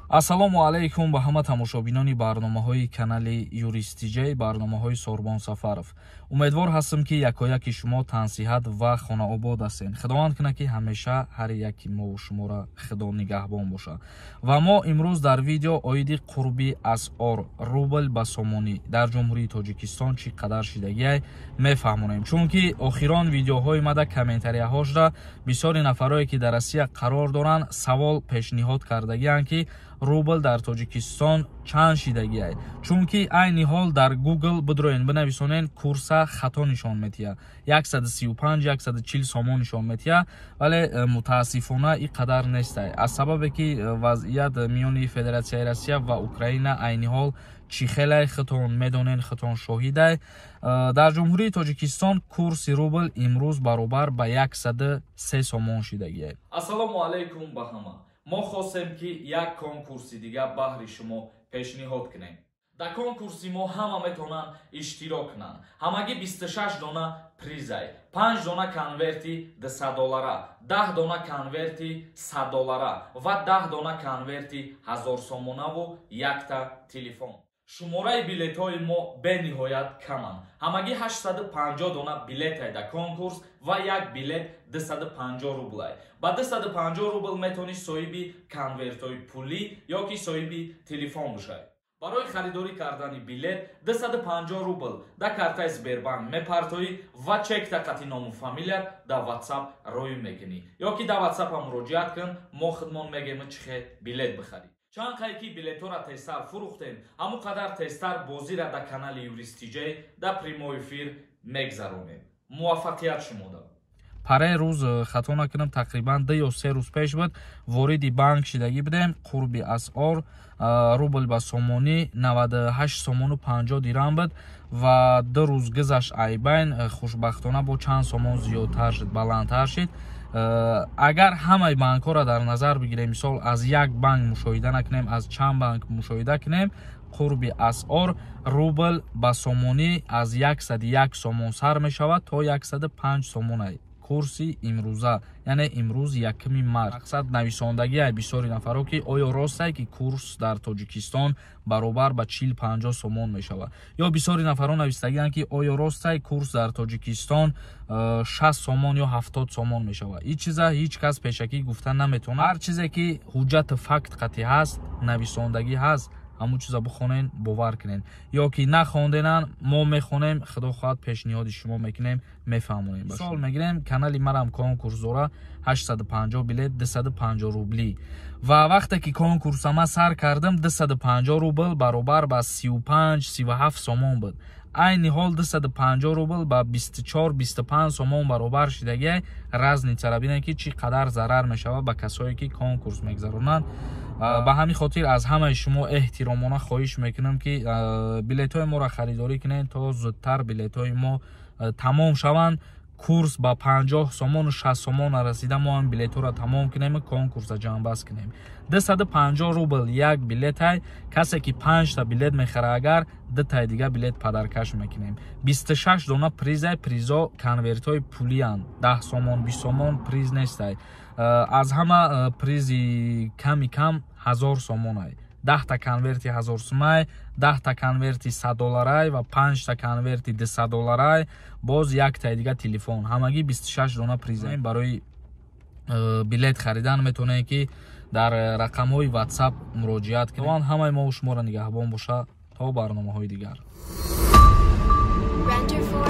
Ассалому алайкум ба ҳама тамошобинони барномаҳои канали Юрист Тиҷей, барномаҳои Сорбон Сафаров. Умедвор ҳастам, ки якояки шумо тансиҳат ва хонаобод ҳастед. Худованд кунад, ки ҳамеша ҳар яки мову шуморо Худо нигаҳбон бошад. Ва мо имрӯз дар видео оиди қурби асъор, рубл ба сомонӣ дар Ҷумҳурии Тоҷикистон чӣ қадар шидагиай мефаҳмонем. Чунки охирон видеоҳои мада комментарияҳошда бисёри нафарое, ки дар Россия қарор доранд, савол пешниҳод кардагианд, ки рубл дар Тоҷикистон чанд шидагиай. Чунки айни ҳол дар Google бидроен, бинависонен, курса хато нишон метиҳад, 135, 140 сомон нишон метиҳад, вале мутаассифона ин қадар нестай, аз сабабе ки вазъият миёни Федератсияи Россия ва Украина айни ҳол чӣ хелай, худтон медонен, худтон шоҳидай. Дар Ҷумҳурии Тоҷикистон курси рубл имрӯз баробар ба 103 сомон шидагиай. Ассалому алайкум ба ҳама. Мо хостем, ки як конкурси дига баҳри шумо пешниҳод кунем. Дар конкурси мо ҳама метавонанд иштирок кунанд. Ҳамагӣ 26 дона призай: 5 дона конверти 200 доллара, 10 дона конверти 100 доллара ва 10 дона конверти 1000 сомонаву якта телефон. Шумораи билетҳои мо бениҳоят каманд, ҳамагӣ 850 дона билетай дар конкурс ва як билет 250 рублай. Ба 250 рубл метавонӣ соҳиби конвертҳои пулӣ ё ки соҳиби телефон бошай. Барои харидорӣ кардани билет 250 рубл дар картаи Сбербанк мепартоӣ ва чекта қати ному фамилият дар WhatsApp роӣ мекунӣ ё ки дар WhatsApp муроҷиат кун, мо худмон мегем, чӣ хел билет бихарӣ. Чанд қай ки билетҳоро тезтар фурӯхтем, ҳамон қадар тезтар бозира дар канали Юрист Тиҷей дар прямой эфир мегзаронем. Муваффақият шумода. Параи рӯз, хато накунам, тақрибан 2 ё 3 рӯз пеш буд, вориди банк шидагӣ будем. Қурби асъор рубл ба сомонӣ 98 сомону 50 дирам буд ва 2 рӯз гузашт айбайн, хушбахтона бо чанд сомон зиёдтар шуд, баландтар шуд. Агар ҳамаи банкҳоро дар назар бигирем, мисол, аз як банк мушоҳида накунем, аз чанд банк мушоҳида кунем, қурби асъор рубл ба сомонӣ аз 101 сомон сар мешавад то 105 сомонай курси имрӯза, яъне имрӯз, 1 март. Мақсад нависондагиай бисёри нафаро, ки оё ростае, ки курс дар Тоҷикистон баробар ба 40-50 сомон мешавад, ё бисёри нафаро навистагианд, ки оё ростае, курс дар Тоҷикистон 60 сомон ё 70 сомон мешавад. Ин чиза ҳеҷ кас пешакӣ гуфта наметавонад. Ҳар чизе ки ҳуҷҷату факт қатъӣ ҳаст, нависондагӣ ҳаст, ҳамун чиза бихонен, бовар кунен ё ки нахонденан, мо мехонем, худо хоҳад, пешниҳоди шумо мекунем, мефаҳмонем. Мисол мегирем, канали марам конкурс дора, 850 билет, 250 рублӣ. Ва вақте ки конкурса ман сар кардам, 250 рубл баробар ба 35, 37 сомон буд. Айни ҳол 250 рубл ба 24, 25 сомон баробар шидагиай. Разницара бинед, ки чӣ қадар зарар мешавад ба касое, ки конкурс мегзаронанд. Ба ҳамин хотир аз ҳамаи шумо эҳтиромона хоҳиш мекунам, ки билетҳои моро харидорӣ кунед, то зудтар билетҳои мо тамом шаванд. Курс ба 50 сомону 60 сомон расида, мо ҳам билетҳоро тамом кунем, конкурса ҷамъбаст кунем. 250 рубл як билетай. Касе ки панҷта билет мехара, агар дутаи дига билет подаркаш мекунем. 26 дона призай. Призо конвертҳои пулиянд, 10 сомон, 20 сомон приз нестай. Аз ҳама призи ками кам 1000 сомонай, 10-та конверти 1000 сумай, 10-та конверти 100 долларай ва панҷта конверти 200 долларай, боз яктаи дига телефон. Ҳамагӣ 26 дона приз. Барои билет харидан метавонед, ки дар рақамҳои WhatsApp муроҷиат кунед. Ҳамаи мо шуморо нигаҳбон боша то барномаҳои дигар. Render for